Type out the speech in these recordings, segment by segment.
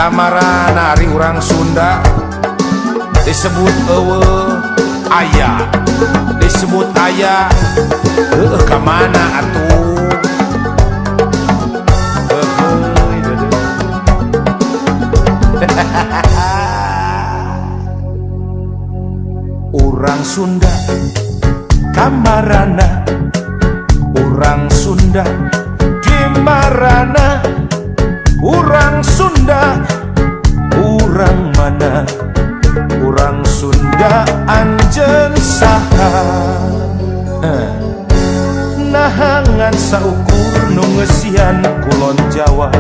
Kamarana ari urang Sunda disebut eueuh aya, disebut aya heueuh ka mana atuh. Heuheuy deudeuh. Urang Sunda kamarana, urang Sunda di marana, urang Sunda urang mana, urang Sunda anjeun saha. Nahangan saukur nu ngeusian kulon Jawa,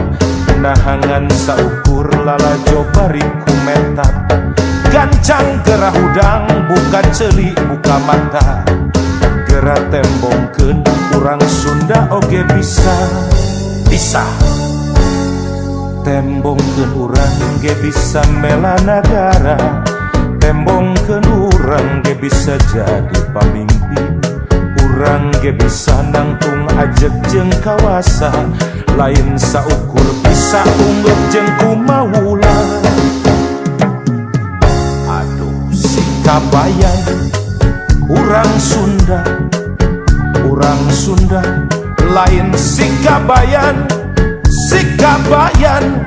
nahangan saukur lalajo bari kumetap, gancang gerah hudang buka ceuli buka mata, gera tembongkeun urang Sunda oge bisa bisa tembongkeun urang ge bisa mela nagara, tembongkeun urang ge bisa jadi pamimpin, urang ge bisa nangtung ajeg jeung kawasa, lain saukur bisa unggep jeung kumawula. Aduh si kabayan urang Sunda, urang Sunda lain si kabayan, si kabayan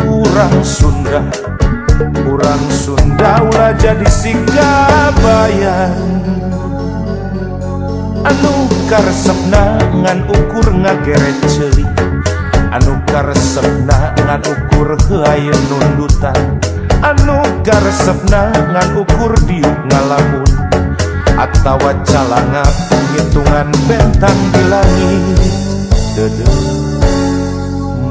urang Sunda, urang Sunda ulah jadi si kabayan. Anu karesepna ngan ukur ngageret ceuli, anu karesepna ngan ukur heuayeun nundutan, anu karesepna ngan ukur diuk ngalamun, atawa calangap ngitungan bentang di langit. Deudeuh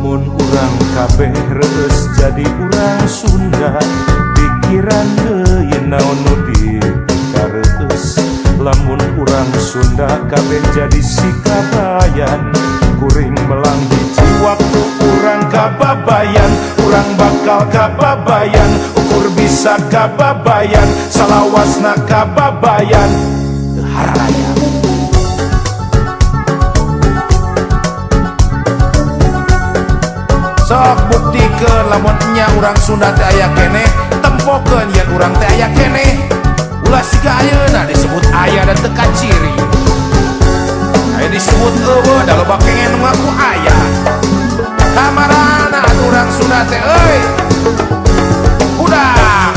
mun urang kabeh reueus jadi urang Sunda, pikiran deui naon nu dipikareueus. Lamun urang Sunda kabeh jadi si kabayan, kuring melang hiji waktu urang kababayan, urang bakal kababayan, ukur bisa kababayan, salawasna kababayan, teu hararaya. Sok buktikeun lamun nya urang Sunda teh aya keneh, tempokeun yen urang teh aya keneh. Ulah siga ayeuna disebut aya dan teu kaciri. Aya disebut eueuh da loba keneh nu ngaku aya. Kamarana atuh urang Sunda teh euy. Udah.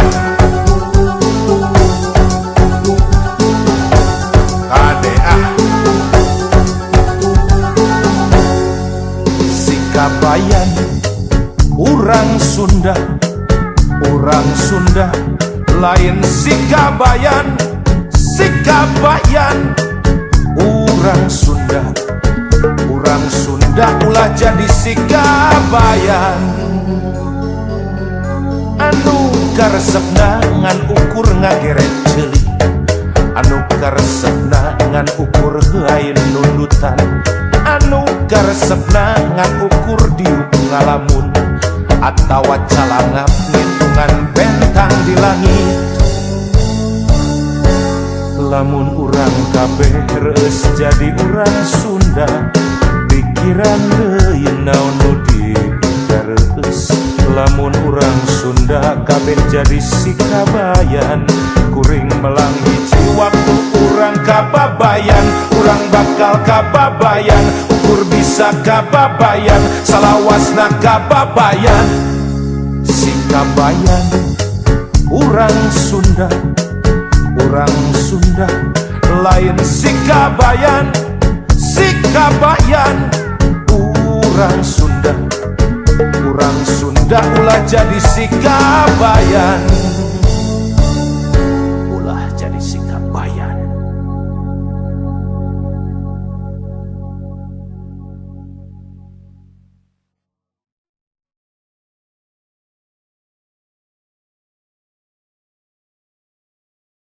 Kade ah. Si kabayan urang Sunda, urang Sunda lain si kabayan, si kabayan urang Sunda, urang Sunda ulah jadi si kabayan. Anu karesepna ngan ukur ngageret ceuli, anu karesepna ngan ukur heuayeun nundutan, anu karesepna ngan ukur diuk ngalamun, atawa calangap ngitungan bentang di langit. Lamun urang kabeh reueus jadi urang Sunda, pikiran deui naon nu dipikareueus. Lamun urang Sunda kabeh jadi si kabayan, kuring melang hiji waktu urang kababayan, urang bakal kababayan, ukur bisa kababayan, salawasna kababayan. Si kabayan urang Sunda, urang Sunda lain si kabayan, si kabayan urang Sunda, urang Sunda ulah jadi si kabayan.